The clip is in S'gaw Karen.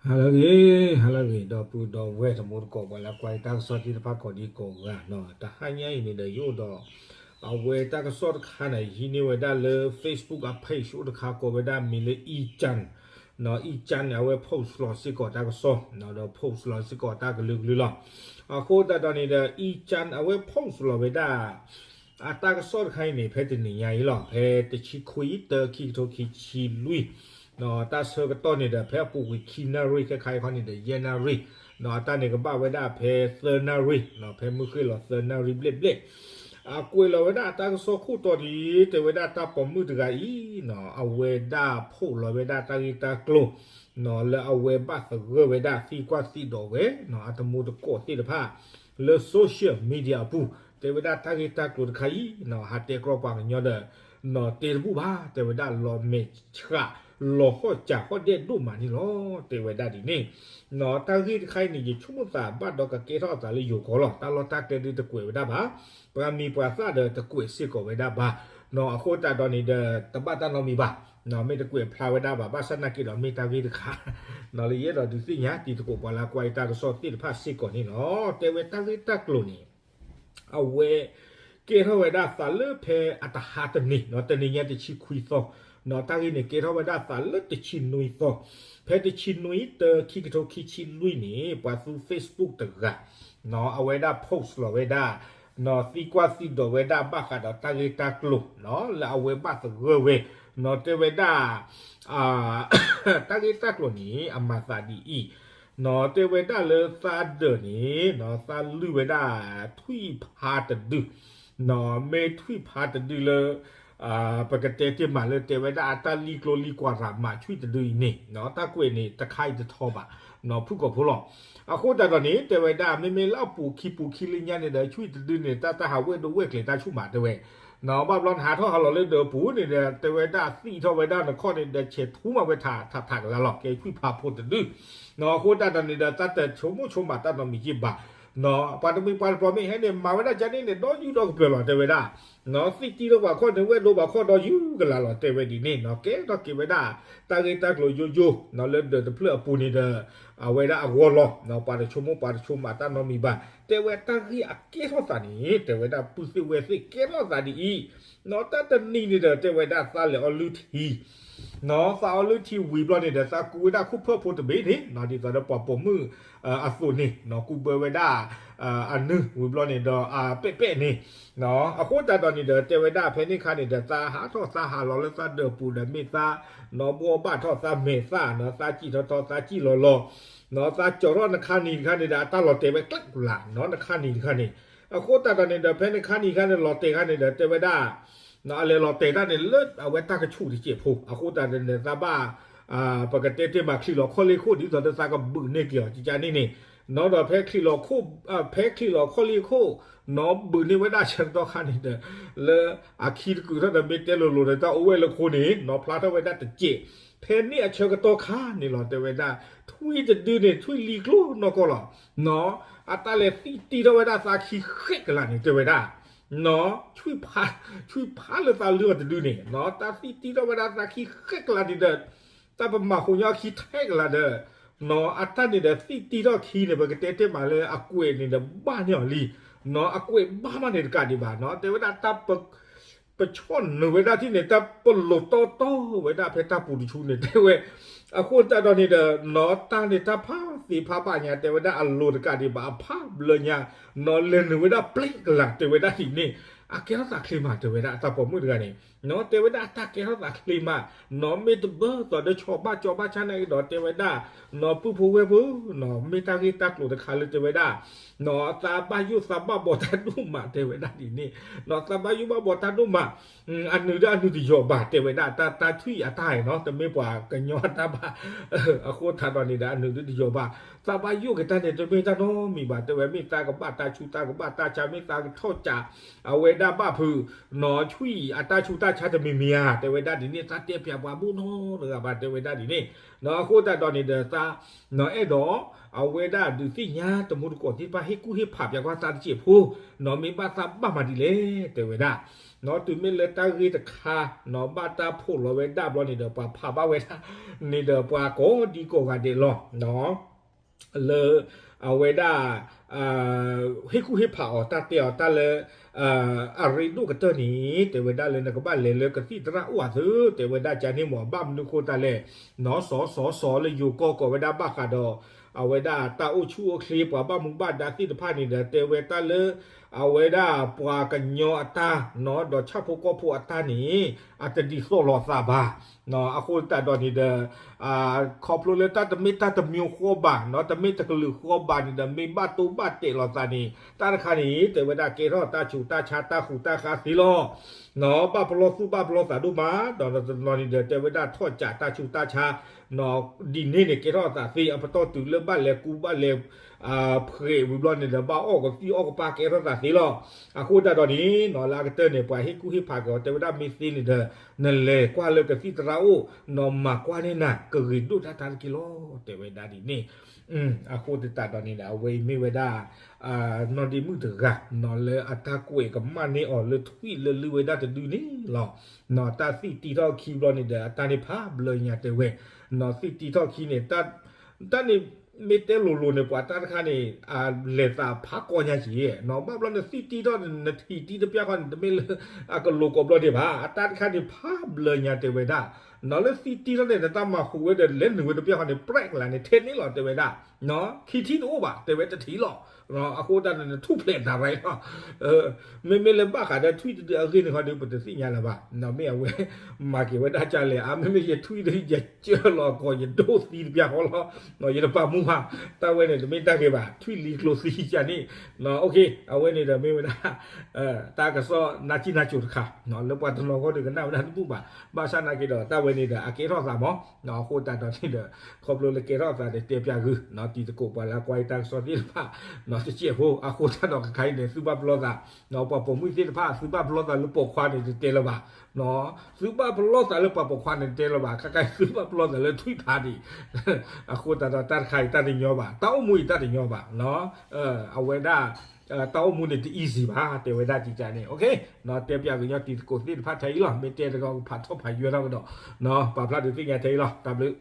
ဟါလၢအဂ့ၤ, ဟါလၢအဂ့ၤ ဒီပုၢ်ဒီဝဲၢ်တံၤသကိး ပှၤလၢကွၢ်တၢ်ကစီၣ်သ့ၣ်တဖၣ်ကိးဒံကိးဂၤနီၤ, တဟါညါအံၤန့ၣ်ဒီး ယအိၣ်ဒီး အဝဲတၢ်ကစီၣ်တခါန့ၣ် ဟံးန့ၢ်ဝဲဒၣ်လၢ Facebook အ page အိၣ်တခါကိးဝဲဒၣ်မံၤလၢ အံကၠၣ်, အံကၠၣ်န့ၣ် အဝဲ post လီၤစ့ၢ်ကီးတၢ်ကစီၣ်, ဒီး post လီၤစ့ၢ်ကီးတၢ်ကလုာ်ကလုာ်လီၤ. အဃိသတးဒီးန့ၣ်ဒီး အံကၠၣ် အဝဲ post လီၤဝဲဒၣ် အတၢ်ကစီၣ်တခါအံၤန့ၣ် ဖဲတနံၤညါအံၤလီၤ, ဖဲတဆံခွံ တၢ ခံကထိခံဆံလွံၢ်, တၢ်ဆၢကတီၢ်န့ၣ်ဒီး ဖဲအပူၤကွံာ်ခံနၣ်ရံၣ် ခဲခါအံၤခီန့ၣ်ဒီး ယဲၢ်နၣ်ရံၣ်, ဒီးအတၢ်န့ၣ်ကဘၣ်ဝဲဒၣ်ဖဲသၢနၣ်ရံၣ်, ဖဲမုၢ်ဃ့ၢ်လီၤသၢနၣ်ရံၣ်ဘျဲၣ်ဘျဲၣ်, အကွဲးလီၤဝဲဒၣ်အတၢ်ကစီၣ်ခိၣ်တီဒ် တဲဝဲဒၣ်တၢ်ပိာ်မုၣ်တဂၤအံၤ အဝဲဒၣ် post လီၤဝဲဒၣ်တၢ်ဂ့ၢ်တၢ်ကျိၤ လၢအဝဲဘၣ်သဂၢၢ်ဝဲဒၣ်သံကွၢ်သံဒိးဝဲ အတံၤသကိးသ့ၣ်တဖၣ် လၢ social media အပူၤ, တဲဝဲဒၣ်တၢ်ဂ့ၢ်တၢ်ကျိၤတခါအံၤ ဟးတဲကြီပှၤကညီဒီး တဲတဘူၣ်ဘၣ်, တဲဝဲဒၣ်လီၤမဲာ်ဆှး လီၤဟီၣ်စၢၤဟီၣ်ဒဲးဒိၣ်မးန့ၣ်လီၤ, တဲဝဲဒၣ်ဒ်န့ၣ်, တၢ်ဂ့ၢ်တခါအံၤန့ၣ် ယဆိကမိၣ်သးဘၣ်ဒီးကကဲထီၣ်အသးလၢယိၤကီၢ်လီၤ, တၢ်လီၢ်တၢ်ကျဲဒ်တကွဲးဝဲဒၣ်ဘၣ်, ပှၤမံၤပှၤသၣ်ဒီးတကွဲးစ့ၢ်ကီးဝဲဒၣ်ဘၣ်, အဃိသတးဒီးန့ၣ်ဒီး တဘၣ်တၢ်နီတမံၤဘၣ်, မ့ၢ်တကွဲးဖျါဝဲဒၣ်ဘၣ်, ဘၣ်ဆၣ်နာ်က့ဒီးမ့ၢ်တၢ်ဂ့ၢ်တခါ လၢယအဲၣ်ဒိးဒုးသ့ၣ်ညါတံၤသကိးပှၤလၢကွၢ်အံၤတၢ်ကစီၣ်သ့ၣ်တဖၣ်စ့ၢ်ကီးန့ၣ်လီၤ, တဲဝဲတၢ်ဂ့ၢ်တၢ်ကျိၤန့ၣ် အဝဲ ကဲထီၣ်ဝဲဒၣ်သးလၢဖဲအတဟါတနံၤ, တနံၤညါတဆံခွံသီ, တၢ်ဂ့ၢ်န့ၣ် ကဲထီၣ်ဝဲဒၣ်သးလၢတဆံနွံသီ, ဖဲတဆံနွံ တၢ ခံကထိခံဆံလွံၢ်န့ၣ် ပှၤသူ Facebook တဂၤ အဝဲဒၣ် post လီၤဝဲဒၣ် သံကွၢ်သံဒိးဝဲဒၣ်ဘၣ်ဃးဒီးတၢ်ဂ့ၢ်တၢ်ကျိၤ လၢအဝဲဘၣ်သဂၢၢ်ဝဲ, တဲဝဲဒၣ် တၢ်ဂ့ၢ်တၢ်ကျိၤန့ၣ် အမၤသးဒ်အံၤ, တဲဝဲဒၣ်လၢသးဒၢးန့ၣ် သးလုၢ်ဝဲဒၣ် ထွံၣ်ဖါတဒု, မ့ၢ်ထွံၣ်ဖါတဒုလၢ ပကတဲတ့ၢ်မးလၢတဲဝဲဒၣ်အတၢ်လံၣ်ကျိလံၣ်ကွၢ်ရၤမၤထွံၣ်တဒုအံၤန့ၣ် တၢ်ကွဲးန့ၣ်တခါအံၤတထီဘၣ်, ဖုၣ်ကိာ်ဖိလီၤ. အဃိသတးဒီးန့ၣ် တဲဝဲဒၣ် မ့မ့ၢ်လၢအပူၤခံပူၤခံလၢညါန့ၣ်ဒီး ထွံၣ်တဒုန့ၣ် တၢ်တၢ်ဟးဝဲၢ်ဒိဝဲၢ်ကျဲၤတၢ်ဆူၣ်မးတဲဝဲ ဘၣ်ဘျီနဟးထီၣ်ဟးလီၤလၢဒၢးပူၤန့ၣ်ဒီး တဲဝဲဒၣ်သံၣ်ထီၣ်ဝဲဒၣ်နခီၣ်န့ၣ်ဒီး ဆဲးထူမးဝဲထးထးထးကလါလီၤ ကဲထွံၣ်ဖးဖိတဒု, အဃိသတးဒီးန့ၣ်ဒီး တၢ်တဆိကမိၣ်ဆိကမးတၢ်နီတမံၤယံၣ်ဘၣ်, ပှၤတမှံၤပှၤတပျီၤမ့ၢ်ဟဲန့ၣ် မၤဝဲဒၣ်ကန့ၣ်န့ၣ် ဒီးယူၢ်ဒီးကပၢၤလီၤတဲဝဲဒၣ်, သံၣ်တံၢ်ထီၣ်ပှၤခီၣ်န့ၣ် ဝဲၢ်ဒိပှၤခီၣ်ဒီးယူၢ်ကလါလီၤတဲဝဲဒ်န့ၣ်, ကဲထီၣ်က့ၤဝဲဒၣ် တၢ်ဂ့ၢ်တၢ်ကျိၤယိယိ လၢဒၢးတဖျၢၣ်အပူၤန့ၣ်ဒီး အဝဲဒၣ်အဂီၢ်လီၤ, ပှၤတဆိကမိၣ်ပှၤတဆိကမးတၢ်နီတမံၤဘၣ်, တဲဝဲတၢ်ဂ့ၢ်အကဲထီၣ်သးန့ၣ် တဲဝဲဒၣ်ပုၢ်သ့ၣ်ဝဲၢ်သ့ၣ်ကဲထီၣ်သးဒ်အံၤ, တၢ်တနံၤန့ၣ်ဒီး တဲဝဲဒၣ်သးလဲၤအီလုၢ်ထံ သးအီလုၢ်ထံဝံၤဘျီန့ၣ်ဒီး သးကူဝဲဒၣ်ခိၣ်ဖၢၣ်ဖိတဘ့ၣ်န့ၣ် ဒ်သိးဒီးပှၤပိာ်မုၣ်အသိးန့ၣ် ကူဘၢဝဲဒၣ် အနုၢ်ဝံၤဘျီန့ၣ်ဒီး အပဲၣ်ပဲၣ်န့ၣ်, အဃိသတးဒီးန့ၣ်ဒီး တဲဝဲဒၣ်ဖဲန့ၣ်အခါန့ၣ်ဒီး သးဟးထီၣ်သးဟးလီၤလၢသးဒၢးပူၤဒီး မ့ၢ်သး နီၢ်ဘှီဘၣ်ထီၣ်သးမဲာ်သၣ်နီၢ် သးစံၣ်ထီၣ်ထီၣ်သးစံၣ်လီၤလီၤ, နီၢ်သးကၠီၤထီၣ်နခါနံၤတခါန့ၣ်ဒီး အတၢ်လီၤတဲာ်ဝဲကျဲကလး နီၢ်နခါနံၤတခါန့ၣ်, အဃိသတးဒီးန့ၣ်ဒီး ဖဲနခါနံၤတခါန့ၣ် လီၤတဲာ်ခါန့ၣ်ဒီး တဲဝဲဒၣ် အလဲၤလီၤတဲာ်တၢ်န့ၣ်လၢအဝဲတၢ်ကဆူးတစဲးဖိ အဃိသတးဒီးန့ၣ် သးဘၣ် ပကတဲတ့ၢ်မး ချံးလီၤခီၣ်လ့ၣ်ခိၣ် ဒ်သိးဒီးသးကဘုးန့ၢ်က့ၤအီၤ ကကန့ၣ်န့ၣ်, နီၢ်ဒီးဖဲချံးလီၤခိၣ် ဖဲချံးလီၤခီၣ်လ့ၣ်ခိၣ် နီၢ်ဘုးန့ၢ်ဝဲဒၣ်ဆၢကတီၢ်ခါန့ၣ်ဒီး လၢအခံတကုာ်ထီၣ်ဒီး မ့ၢ်တဲလိၤလိၤဒီး တၢ်အိၣ်ဝဲလၢခိန့ၣ် နီၢ်ဖျါထီၣ်ဝဲဒၣ်တစဲး, ဖဲန့ၣ်အဆၢကတီၢ်ခါန့ၣ်လီၤ တဲဝဲဒၣ် ထွံၣ်တဒုန့ၣ် ထွံၣ်လံကျိနီၢ်ကီၢ်လီၤ, နီၢ် အတၢ်လဲၤသံၣ်တံၢ်ထီၣ်ဝဲဒၣ်သးခံဃဲးကလးန့ၣ် တဲဝဲဒၣ် နီၢ် ထွံၣ်ဖး ထွံၣ်ဖးလၢသးလုၢ်အီၤတဒုန့ၣ် နီၢ် တၢ်သံၣ်တံၢ်ထီၣ်ဝဲဒၣ်သးခံဃဲးကလးန့ၣ်ဒီး တၢ်ပမၤဃိးညီခံထဲကလးဒီး နီၢ် အတၢ်န့ၣ်ဒီးသံၣ်တံၢ်ထီၣ်ခံန့ၣ် ပကတဲတ့ၢ်မးလၢအကွဲးန့ၣ်ဒီးဘၣ်န့ၢ်အီၤလံ, နီၢ် အကွဲးဘၣ်မးန့ၣ်တကးဒံးဘၣ် နီၢ် တဲဝဲဒၣ်တၢ်ပ ပဆီၣ်နုာ်ဝဲဒၣ်ထံၣ်န့ၣ် တၢ်ပလိၤတီတီဝဲဒၣ်ဖဲတၢ်ပူၤတဆူန့ၣ် တဲဝဲ, အဃိသတးဒီးန့ၣ်ဒီး နီၢ် တၢ်န့ၣ်တၢ်ဖးသ့ဖးဘၣ်ညါ တဲဝဲဒၣ်အလိၤတကးဒံးဘၣ်အဖးဘျၢညါ, နီၢ် လဲၤနုာ်ဝဲဒၣ်ပျဲကလး တဲဝဲဒၣ်ဒ်န့ၣ်, အကဲထီၣ်သးချ့မး တဲဝဲဒၣ်အတၢ်ပိာ်မုၣ်တဂၤန့ၣ်, နီၢ် တဲဝဲဒၣ်အတၢ်ကဲထီၣ်သးချ့မး, နီၢ် မ့ၢ်တဘၢသိးဒီးဆီဘၣ်ကၠီဘၣ်ဆၣ်န့ၣ်ကဒီး တဲဝဲဒၣ် နီၢ် ပုၢ်ဖိဝဲၢ်ဖိ, နီၢ် မ့ၢ်တၢ်ဂ့ၢ်တၢ်ကျိၤတခါလၢတဲဝဲဒၣ် နီၢ် သးဘၣ်ယိၣ်သးဘၣ်ဘီတၢ်ဒိၣ်မး တဲဝဲဒၣ်ဒ်န့ၣ်, နီၢ် သးဘၣ်ယိၣ်ဘၣ်ဘီတၢ်ဒိၣ်မး, အနုာ်ဒီးအနုာ်တယီၤဘၣ် တဲဝဲဒၣ် တၢ် တၢ်ထွံၣ်အတၢ်နီၢ် တမ့ၢ်ပှၤကညီတၢ်ဘၣ်, အဃိသတးဒီးန့ၣ်ဒီး အနုာ်ဒုးတယီၤဘၣ်, သးဘၣ်ယိၣ်က့ၤတၢ်န့ၣ် တမ့ၢ်တၢ်နီတမံၤဘၣ် တဲဝဲ မ့ၢ်သးကဘၣ်တၢ်ဆူးတၢ်ကဘၣ်တၢ်ဆါ မ့ၢ်သးကထီၣ်ကး အဝဲဒၣ်ဘၣ်ဖုး နီၢ် ထွံၣ်အတၢ်ဆူးတၢ် ဆါတမံၤမံၤဧါ တဲဝဲဒၣ်ဒ်န့ၣ် သးတဲပၠးပှၤဘူၣ်နီတဂၤဘၣ် တဲဝဲဒၣ်ဒ်န့ၣ် အဃိသတးဒီးန့ၣ်ဒီးသး အဲၣ်ဒိး အဝဲဒၣ်ဒုးသ့ၣ်ညါတမူတကိးသ့ၣ်တဖၣ် ဟ့ၣ်ကူၣ်ဟ့ၣ်ဖးပၠးကွၢ်သးတစဲးဖိ မ့ၢ်ဘၣ်သးဘၣ်မၤဒ်လဲၣ် တဲဝဲဒၣ် တုၤမ့ၢ်လၢတၢ်ဂ့ၢ်တခါ ဘၣ်တၢ်ဖိးလီၤဝဲဒၣ်ဘျီန့ၣ်ဒီး ပှၤဖးဘၣ်ဝဲဒၣ် န့ၣ်ဒီးပှၤကိးဒံကိးဂၤဒဲးလီၤ လၢ အဝဲဒၣ် ဟ့ၣ်ကူၣ်ဟ့ၣ်ဖးအီၤ တၢ်တဲအီၤတၢ်လၢ အရ့ဒိၣ်ကတၢၢ်န့ၣ် တဲဝဲဒၣ်လၢနကဘၣ်လဲၤလၢကသံၣ်သရၣ်အိၣ်အသိး တဲဝဲဒၣ်ကန့ၣ်မ့ၢ် ဘၣ်မနုၤဃိသတးလဲၣ် နီၢ်စီၤစီၤစီၤလၢယိၤကီၢ်ကိးဝဲဒၣ်ဘၣ်ဃးဒီး အဝဲဒၣ်တၢ်အိၣ်ဆူၣ်အိၣ်ချ့ပှၤဘၣ်မူဘၣ်ဒါသ့ၣ်တဖၣ်န့ၣ်ဒီး တဲဝဲတၢ်လၢ အဝဲဒၣ်ပှၤကညီအတၢ် ဒီးဆၣ်ဖိကီၢ်ဖိအတၢ်န့ၣ် အတဒ်သိးလိာ်သးဘၣ် အဃိသတးဒီးန့ၣ်ဒီး ခီဖျိလၢတၢ်တမ့ၢ်တၢ်တမံၤဃီဘၣ် တမ့ၢ်တကလုာ်ဃီဘၣ်န့ၣ်ဒီး မ့ၢ်ဘၣ်တိၢ်ဘၣ်တဲာ်လိာ်သးန့ၣ် တၢ်တခါန့ၣ် တဲဝဲဒၣ်ကဲထီၣ်တၢ်ဆူးတၢ်ဆါတၢ်ဃူးတၢ်ဃါသ့လီၤ ဘၣ်ပလီၢ်သူၣ်ဘၣ်ပလီၢ်သးဒိၣ်မး ဒီးတနီၤန့ၣ်ဒီး တဲဝဲဒၣ်ထီၣ်ကးတၢ်ဆူးတၢ်ဆါ ဒ်န့ၣ်န့ၣ် ကဲထီၣ်သးသ့ အပတီၢ်တုၤလၢဘၣ်လဲၤကူဘၣ်လဲၤ ဖှဲးဝံၤဘျီန့ၣ်ဒီး ဘၣ်အီၣ်ကသံၣ်အီၣ်ကပၢ်ကဲထီၣ်သးသ့လီၤ အဃိသတးဒီးန့ၣ် နီၢ်လၢအကတၢၢ်န့ၣ် ပှၤဟ့ၣ်ကူၣ်ဟ့ၣ်ဖးက့ၤအီၤ တဲဝဲဒၣ်မ့ၢ်သ့န့ၣ်ဒီး နလဲၤကွၢ်လၢကသံၣ်သရၣ်အိၣ် နီၢ်မၤကွၢ်န့ၢ်နၤ ကဂ့ၤဒိၣ်ဒၣ်တၢ်တက့ၢ်လီၤ တဲဝဲဒၣ်ဒ်န့ၣ် အဃိသတးဒီးန့ၣ်ဒီး အဝဲအံၤမ့ၢ်ဝဲဒၣ် နီၢ်ဒ့မုၣ်တဂၤ နီၢ်လၢအတၢ်ကွဲးကမၣ်န့ၢ်အီၤလၢထွံၣ်လၢလုၢ်ဝဲဒၣ်တဒုန့ၣ်လီၤ တၢ်သံၣ်တံထီၣ်ခံဘျီန့ၣ်ဒီး အတၢ်န့ၣ်ဖးဘျၢညါတဲဝဲ သံၣ်တံထီၣ်ခံန့ၣ် တၢ်န့ၣ်မ့ၢ်တဲလိၤလိၤန့ၣ် ပှၤတၢ်တခါန့ၣ် အလဲၤသးဖးကီညါက့ၤ ဘၣ်ဘျီနသံၣ်တံထီၣ်န့ၣ် နထံၣ်တံတပျၢ်ဃီန့ၣ် တမ့ၢ်လၢအကလိၤကိးဘျီဒံးဘၣ် အတၢ်တခါန့ၣ်ဖးဘျၢညါတဲဝဲဒၣ် နီၢ်လၢသံၣ်တံထီၣ်န့ၣ် နတၢ်မၤဟူးဝဲဒီးလဲၤနုာ်ဝဲတပျၢ်ဃီန့ၣ် ပြဲးကလာ်န့ၣ် ထဲန့ၣ်လီၤတဲဝဲဒၣ် ခံထံၣ်တအိၣ်ဘၣ် တဲဝဲတထံၣ်လီၤ အဃိသတးန့ၣ် နထူၣ်ဖျဲးဒၣ်ရဲလီၤ မ့မ့ၢ်လၢဘၣ်ဃးဒီးထွံၣ်တဒုအဂ့ၢ်န့ၣ်ခီဒီး ပတသ့ၣ်ညါလၢၤဘၣ် မ့ၢ်အဝဲ မၤက့ၤဝဲဒၣ်ကလဲၣ် အါ မ့မ့ၢ်ယထွံၣ်ဒီးယကၢလီၤကီး ယဒိၣ်သံတပျၢ်ဃီလီၤ ယတပာ်မူဘၣ် တၢ်ဝဲန့ၣ် တမ့ၢ်တၢ်ဂ့ၤဘၣ် ထွံၣ်လံကျိသံကန့ၣ် အဝဲန့ၣ်ဒီးမ့ၢ်ဝဲဒၣ် တၢ်ကစီၣ်နါစံၣ်နါစိၤတခါ လၢပှၤတနီၤဃီဒီးကနၣ်ဝဲဒၣ်တဘူၣ်ဘၣ် ဘၣ်ဆၣ်နာ်က့ဒီး တၢ်ဝဲန့ၣ်ဒီး အကဲထီၣ်သးမး အဃိသတးဒီးန့ၣ်ဒီး ခီဖျိလၢကဲထီၣ်သးဒီးတဲပၠးဂုာ် တံၤသကိးပှၤလၢကွၢ်တၢ်ကစီၣ်သ့ၣ်တဖၣ် တစဲးဖိ အဃိသတးဒီးခဲအံၤန့ၣ် သုဘၣ်ပလီၢ်သး ပှၤပိာ်မုၣ်သ့ၣ်တဖၣ် သုဘၣ်ပလီၢ်သးလၢပိာ်ခွါန့ၣ် တတဲလၢၤဘၣ် သုဘၣ်ပလီၢ်သးလၢပှၤပိာ်ခွါန့ၣ် တတဲလၢၤဘၣ် ခဲအံၤသုဘၣ်ပလီၢ်သးလၢထွံၣ်ဖးဒံး အဃိသတးဒီးတၢ်တခါအံၤတၢ်တညီဘၣ် တၢ်အိၣ်မူအံၤတၢ်တညီဘၣ် အဝဲဒၣ် တၢ်အိၣ်မူန့ၣ်တ easy ဘၣ် တဲဝဲဒၣ်ကကန့ၣ် တဲပၠးကညီတံၤသကိးသ့ၣ်တဖၣ်ထဲအံၤလီၤ မ့ၢ်တဲတဂီၢ်ကဖးထီၣ်ဖးယွဲထီၣ်ကဒီး ပာ်ဖျါဒုးသ့ၣ်ညါထဲအံၤလီၤ တၢ်ဘျုး